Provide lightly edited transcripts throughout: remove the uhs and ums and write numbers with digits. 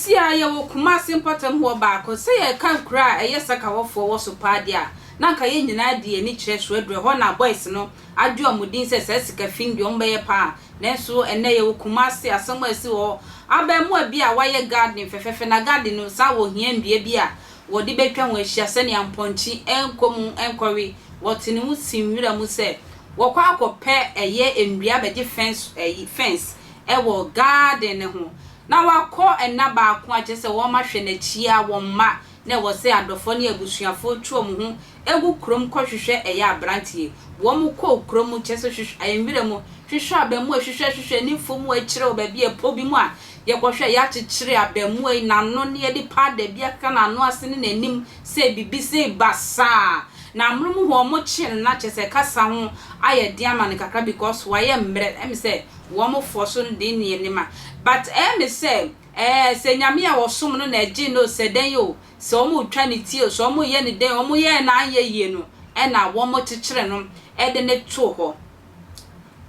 Seesei a yɛwɔ Kumasi mpɔtam hɔ baako, sɛ yɛreka nkuro a ɛyɛ sakawɔfoɔ wɔ so paa deɛ a, na anka yɛn nyinaa de yɛn ani kyerɛ Soaduro. Ɛhɔ na boys no agye wɔn din sɛ saa sika fi no deɛ wɔbɛyɛ paa. Nanso ɛnnɛ yɛwɔ Kumasi, asɛm a asi wɔ hɔ, abaamua bi a wayɛ garden fɛfɛɛfɛ, na garden no saa wɔhia nnua bi a wɔde bɛtwa ho ahyia sɛnea mpɔnkye nkɔ mu nkɔwe. Wɔte ne ho si nwura mu sɛ wɔkɔ akɔpɛ ɛyɛ nnua abɛgye fence ɛyi fence wɔ garden no ho. Na wakɔ nna baako a kyerɛ sɛ wɔahwɛ no akyi a wɔn mma na ɛwɔ sɛ adɔfoɔ ne abusuafoɔ tu wɔn ho gu kurom kɔhwehwɛ ɛyɛ abranteɛ. Wɔn kɔɔ kurom kyerɛ sɛ hwehwɛ nwura mu hwehwɛ abaamua hwehwɛ hwehwɛ ne mfuo mu akyire wɔ baabi a ɛpɔ bi mu a yɛkɔhwɛ yɛakyekyere abaamua yi n'ano ne yɛde powder bi akeka n'ano ase ne n'anim sɛ biribi sei basaa. Na amonom hɔ wɔn kyee no na kyerɛ sɛ kasa ho ayɛ den ama no kakra because wayɛ mmerɛ ɛmi sɛ wɔn fɔ so no de ne anim a but ɛyɛ me sɛ sɛ Nyame a wɔsom no na ɛgye no sɛ dɛn o, sɛ wɔn retwa ne ti o, sɛ wɔn reyɛ ne dɛn, wɔn yɛɛ na anyɛ yie no ɛna wɔn kyekyere no ɛde ne too hɔ.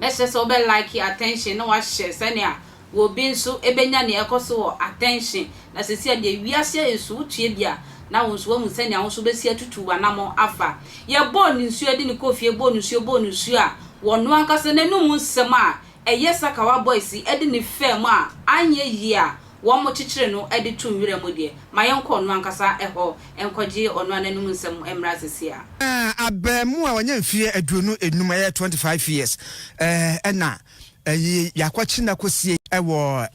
Mɛhyɛ sɛ wobɛ like Attention na wahyɛ sɛnea obi nso ɛbɛnya nea ɛkɔ so wɔ Attention. Na sɛsi a deɛ wiase ayɛ so, wotua bi a na wo nso wahu sɛnea wo nso bɛsi atutu w'anammɔ afa. Yɛbɔɔ ne nsuo de ne kɔ fie, bɔɔ ne nsuo, bɔɔ ne nsuo a wɔno ankasa n'anum nsɛm a ɛyɛ Sakawa boys de ne fam a anyɛ yie a wɔn kyekyere no de to nwura mu deɛ, ma yɛnkɔ ɔno ankasa ɛhɔ nkɔgye ɔno a n'anum nsɛm mmra sɛsi a. Abaamu a wɔnyɛ mfeɛ 25, ɛyɛ 25 years, ɛna ɛyi yɛakɔkye no akɔsie ɛwɔ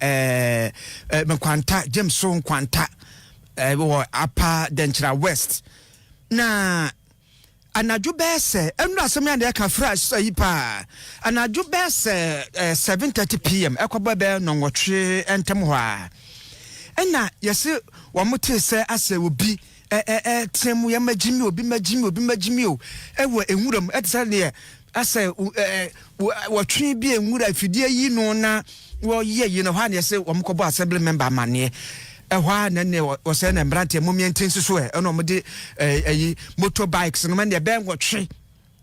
Nkwanta, James so Nkwanta, wɔ Upper Denkyira West. Na anadwo bɛɛ sɛ ɛnura asɛm yɛ adeɛ ka fira ayi paa, anadwo bɛɛ sɛ 7:30 p.m. ɛkɔbɔ bɛɛ 8:30 ntɛm hɔ a, ɛna yɛsɛ wɔn te sɛ asɛ obi ɛ ɛ ɛ teɛ mu, yɛ mɛgye mi, obi mɛgye mi, obi mɛgye mi o, ɛwɔ nwura mu. Ɛte sɛ deɛ asɛ ɛ wɔtwe bi nwura afidie yi no na wɔyɛ yi no hɔ a, na yɛsɛ wɔn kɔbɔ assembly member amaneɛ. Ɛhɔ a na ne wɔsɛ na mmeranteɛ mo mmiɛnti nso so ɛ ɛna wɔn de ɛɛ ɛyi motorbikes no ɛna ɛbɛn 8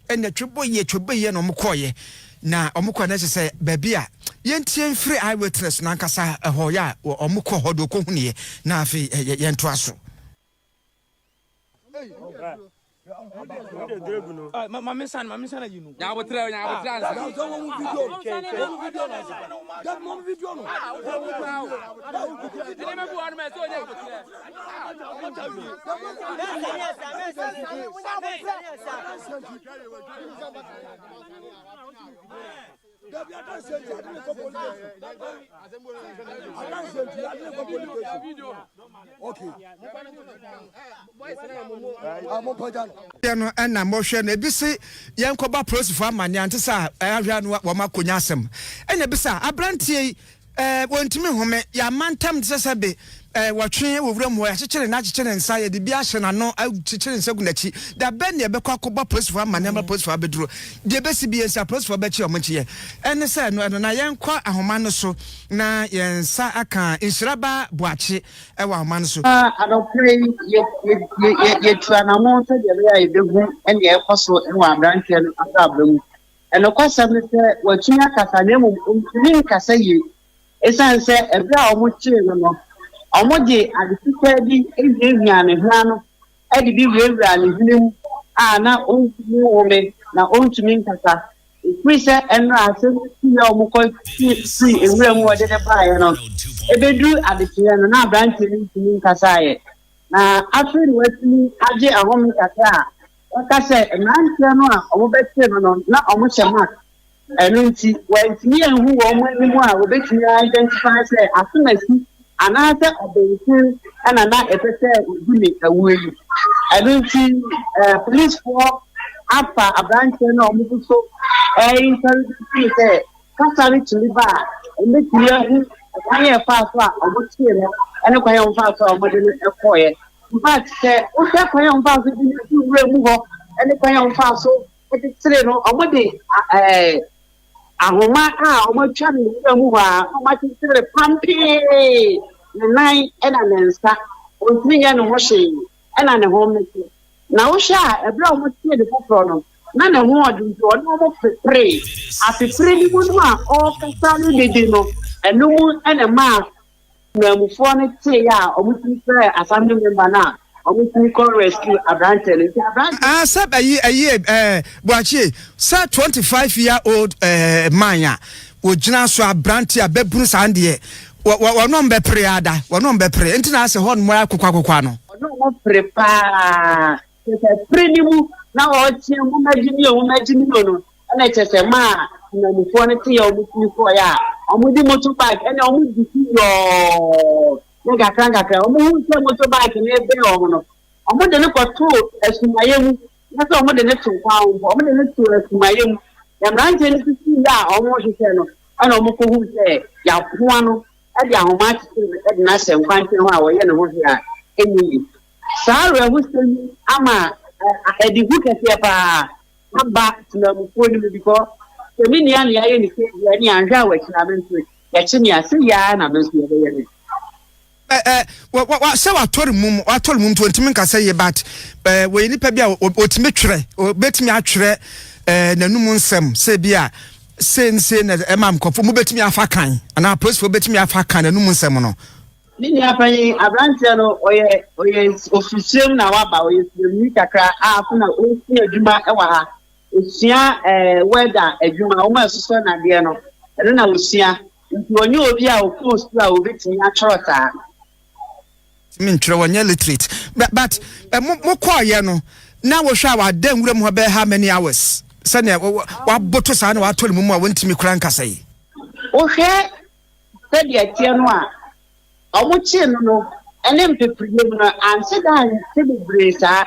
ɛna twe bɔ yie, twe bɔ yie, na wɔn kɔɔyɛ. Na wɔn kɔ na kyerɛ sɛ baabi a yɛntie mfiri eyewitness n'ankasa ɛhɔ yɛ a wɔn kɔ hɔ de okɔ hu neɛ, na afei ɛyɛ yɛntoa so. Mame san, mame san ayi no. Nyabotrɛ, nyabotrɛ ansa. Video no. Ɛnɛ mɛbu hɔ no mɛ sɛ ɔnyɛ abotrɛ. Dabi, adansi nti ade ne kɔ police station. Adansi nti ade ne kɔ police station. Okay. Ah, mo mpagya no. Yɛ no ɛna mmɔhwɛ no ebi se yɛnkɔba polisifoɔ amanneɛ ante sɛ a ɛahwɛ no wɔn akɔnya asɛm. Ɛna ebi sɛ aberanteɛ yi wɔntumi home, yɛama ntam te sɛ sɛ be wɔtwe wɔ wuram hɔ, yɛakyekyere no, akyekyere ne nsa, yɛde bi ahyɛ n'ano, akyekyere nsa gu n'akyi. Da bɛn ne yɛbɛkɔ akɔbɔ polisifoɔ amanneɛ ama polisifoɔ abɛduro deɛ ɛbɛsi bi yɛnsi apolisifoɔ bɛkye ɔmo nkyeɛ? Ɛne sɛ ɛno ɛno na yɛnkɔ ahoma no so na yɛn nsa aka Nhyiraba Boakye ɛwɔ ahoma no so. Adɔpere yi yɛtu anammɔn sɛdeɛ ɛbɛyɛ a yɛbɛhu nea ɛkɔ so wɔ aberanteɛ no abrabɔ mu. Ɛnokwasɛm ne sɛ watumi akasa, na mmom ɔntumi nkasa yie, ɛsiane sɛ ɛberɛ a wɔkyee no no, wɔde ade fitaa bi hiahia ne hwene ano de bi wurawura ne hwene mu a na ɔntumi nhome na ɔntumi nkasa. Ɛfiri sɛ ɛnora asɛm no siiɛ a wɔkɔ firi nwura mu wɔde ne baeɛ no, ɛbɛduru adekyeeɛ no na aberanteɛ no ntumi nkasaeɛ. Na afei na watumi agye ahome kakra a wɔka sɛ mmeranteɛ no a wɔbɛkyee no no na wɔhyɛ mask, ɛno nti wɔantumi anhu wɔn anim a wɔbɛtumi identify sɛ asomasi anaasɛ ɔbɛnten ɛna na ɛpɛ sɛ ɔdi ne awuo yi. Ɛno nti policefoɔ afa aberanteɛ no a wɔn so ɛinterrogate no sɛ kasa no tumi ba a, wɔbɛtumi ahu kwan yɛ fa so a wɔkyee no ɛne kwan yɛ wɔfa so a wɔde no ɛkɔɔeɛ. In fact, sɛ wohwɛ kwan yɛ wɔfa so de no fi wura mu hɔ ɛne kwan yɛ wɔfa so kyekyere no, wɔde ahoma a wɔatwa no nwura mu hɔ a wɔakyekyere pampee ne nan ɛna ne nsa, ɔntumi nyɛ ne ho hwee ɛna ne ho mmete. Na wohwɛ a, ɛberɛ a wɔkyee ne foforɔ no na ne ho ɔde nti ɔne wɔn pepere apepere no mu no a ɔrekasa no dede no, ɛno mu ɛna maa Mmamufoɔ no teeɛ a wɔtumi frɛɛ assembly member no a wɔtumi kɔ rescue aberanteɛ no. Nti aberanteɛ. Ah sɛ ɛyi ɛyi ɛɛ Boakye sɛ 25 year old ɛɛ man a ogyina so aberante a bɛbunu saa deɛ wɔ wɔ wɔn bɛpere ada wɔn bɛpere nti na asɛ hɔ nom ayɛ kokwa kokwa no. Ɔne wɔn pere paa kyerɛ sɛ pere no mu na ɔreteɛ mommɛgye me o mommɛgye me o no ɛna kyerɛ sɛ maa temamufoɔ no teeɛ a wɔtumi kɔeɛ a wɔde motorbike ɛna wɔdi so yɔɔ ne nkakra nkakra wɔhuu sɛ motorbike no rebɛn wɔn no wɔde no kɔtoo asumayɛ mu na sɛ wɔde no too kwan ho mpo wɔde no too asumayɛ mu na mmeranteɛ no sisiiɛ a wɔrehwehwɛ no ɛna wɔkɔhuu sɛ yɛapoa no de ahoma akyekyere no de no ahyɛ nkwankyɛn hɔ a wɔyɛ ne ho hwee a ɛnyɛ yie. Saa awerɛhosɛm yi ama ɛde hu kɛseɛ paa aba temanmufoɔ no mu because sɛ me nua na yɛayɛ ne sei deɛ ɛne anhwɛ a wakyina me nso yɛkye me a sei ara na me nso yɛbɛyɛ me. Sɛ watɔre mum watɔre mum nti ɔntumi nkasa yie but wɔyɛ nipa bi a ɔtumi twerɛ ɔbɛtumi atwerɛ n'anum nsɛm sɛ bi a sei ne sei na ɛma nkurɔfoɔ mobɛtumi afa kan anaa apolisifoɔ bɛtumi afa kan n'anum nsɛm no. Me nua panyin, aberanteɛ no ɔyɛ ɔyɛ ofiri suam na waba ɔyɛ suamni kakra a afei na ɔresua adwuma wɔ ha osua ɛɛ wɛda adwuma wɔn a ɛsosɔ nnadeɛ no ɛno na osua nti ɔnyɛ obi a ɔkɔɔ sukuu a obetumi atwerɛ saa. Tumi ntwerɛ wɔnyɛ literate but but mo mo kɔɔyɛ no na wohwɛ a wada nwura mu hɔ bɛyɛ how many hours sɛnea waboto saa na watɔ ne mu mu a wɔntumi kora nkasa yi. Wohwɛ sɛdeɛ ɛteɛ no a, wɔkyee no no ne mpepereɛ mu no, anhyɛ da ankyɛ bebree saa.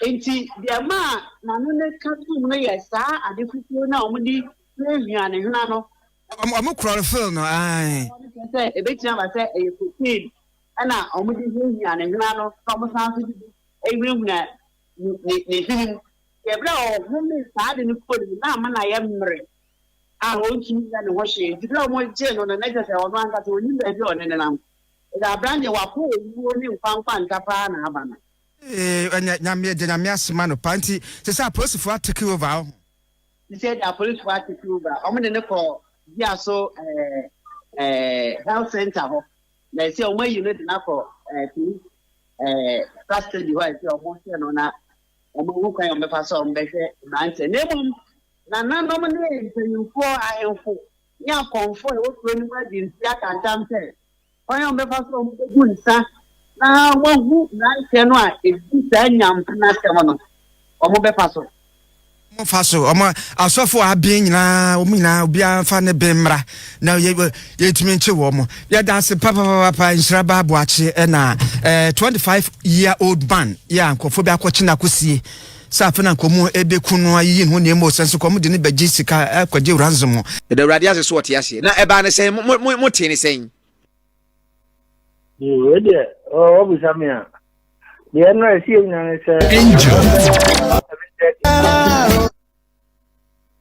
Enti deɛ ɛmaa n'ano no ka toom no yɛ saa ade fufuo no a wɔde huahua ne hwene ano. Wɔn chlorophyll no, ae. Kyerɛ sɛ ɛbɛtumi aba sɛ ɛyɛ cocaine ɛna wɔde huahua ne hwene ano na wɔsan nso de bi hunahuna ne ne hwene mu. Ɛberɛ a ɔhomee saa ade no kɔɔ ne mu na ama no ayɛ mmerɛ. a ɔntumi nyɛ ne ho hwee nti berɛ a wɔgyee no no na kyerɛ sɛ ɔno ankasa ɔnim baabi a ɔne nenam. Ɛsɛ abran deɛ wakɔ owuo ne nkwa nkwanta paa na aba no. Ee ɛnɛ nyame yɛda nyame ase ma no paa nti sɛsɛ apolisifoɔ atake over wo ho. Sisɛ deɛ apolisifoɔ atake over wɔn de no kɔ Biaso ɛɛ ɛɛ health center hɔ na ɛsɛ wɔn ayi no de no akɔ ɛɛ police ɛɛ custody hɔ a ɛsɛ wɔn hwɛ no na wɔn ahu kwan a wɔn bɛfa so a wɔn bɛhwɛ mmeranteɛ na mmom Nananom ne mpanyimfoɔ, ahemfo ne akɔmfoɔ a ɛwɔ kuro no mu adi nse aka ntam sɛ, kwan a wɔbɛfa so a wɔbɛgu nsa na wɔahu mmeranteɛ no a ɛdi saa nyampena asɛm no, wɔbɛfa so. Wɔmfa so, wɔn asɔfo a aben nyinaa, wɔn nyinaa, obiara mfa ne ben mmra na yɛntumi nkye wɔn. Yɛda ase papapapa, nhyira ba Aboakye ɛna eh, 25 year old man yɛ a nkurɔfoɔ bi akɔkye no akɔsie. Sɛ afei na nka ɔmo ɛbɛku no ayiyi ne ho nneɛma o, sɛ nso ka ɔmo de no bɛgye sika ɛkɔgye ransom o. Yɛda Awurade ase so ɔte aseɛ. Na ɛbaa no sɛn? Mo, mo, mo tee ne sɛn? Wei deɛ ɔbisa me a deɛ ɛno a ɛsi yɛ nyinaa ne sɛ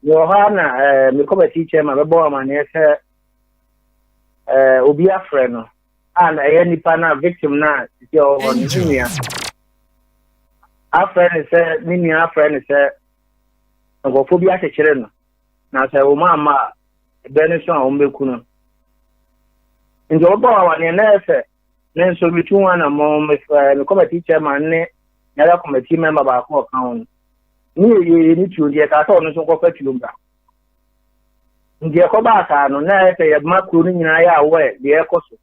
mewɔ hɔ a na mekɔ bɛti kyɛ ma bɛbɔ amanneɛ sɛ obi afrɛ no a na ɛyɛ nipa no a victim no a sisi ɔwɔ hɔ no ne nua afrɛ no sɛ ne nua afrɛ no sɛ nkurɔfoɔ bi akyekyere no na sɛ wɔn amma a ɛbɛ no so a wɔn bɛku no nti wɔbɔ awaneɛ na ɛyɛ sɛ me nso metu ho anammɔn mefrɛ me committee chairman ne another committee member baako ɔka ho no ne yɛyɛ ne tuo nti yɛkaa sɛ ɔno nso nkɔfa tuo mbra Nti ɛkɔbaa saa no, na ɛyɛ sɛ yɛma kuro no nyinaa yɛ aware deɛ ɛkɔ so.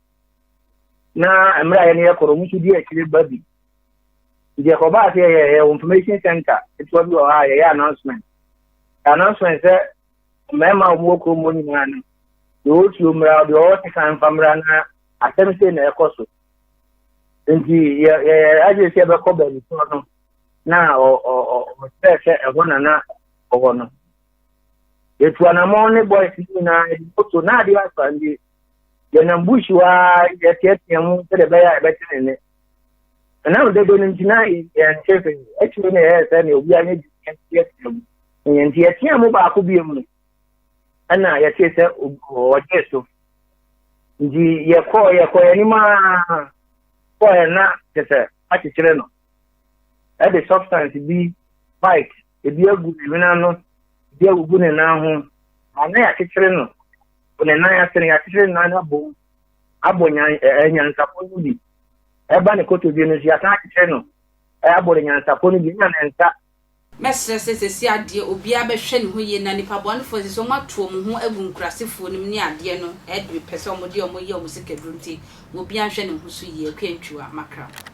Na mmerɛ a yɛne yɛkɔ no, wɔn nso di akyire ba bi. Nti ɛkɔbaa sɛ yɛyɛ yɛwɔ information center ketewa bi wɔ hɔ a yɛyɛ announcement. Announcement sɛ mmarima a wɔwɔ kurom hɔ nyinaa no, deɛ ɔwɔ tuo mmra, deɛ ɔwɔ sekan mfa mmra na asɛm sei na ɛkɔ so. Nti yɛ yɛyɛ adwene sɛ yɛbɛkɔ baabi korɔ no na ɔkyerɛ sɛ ɛhɔ na na ɔwɔ no. Yɛtu anamɔn ne boys no nyinaa yɛde moto na adeɛ asa nti yɛnam bush hɔ ara yɛteatea mu sɛdeɛ ɛbɛyɛ a yɛbɛte ne nne. Ɛnam dede no nti na yɛnte hwee. Akyire na yɛyɛ sɛ nea obiara nyɛ teatea mu. Nti yɛtea mu baako bio mu ɛna yɛtee sɛ ɔgyee so. Nti yɛkɔɔ yɛkɔɔ yɛn anim ara kɔɔ na kyɛ sɛ akyekyere no ɛde substance bi white ebi agu ne hwene ano, ebi agugu ne nan ho, na na yɛakyekyere no wɔ ne nan ase no, yɛakyekyere ne nan no abom. abɔ nyan ɛɛ nyansapɔ no bi. Ɛba ne kotodwe no so, yɛasan akyekyere no abɔ no nyansapɔ no bi na ne nsa. Mɛsrɛ sɛ sɛsi adeɛ obiara bɛhwɛ ne ho yie na nipa bɔnefoɔ sɛsi wɔn ato wɔn ho agu nkurasefoɔ no mu ne adeɛ no ɛde pɛ sɛ wɔn de wɔn yɛ wɔn sikaduro nti obiara nhwɛ ne ho so yie Akua Ntwiwa Makram.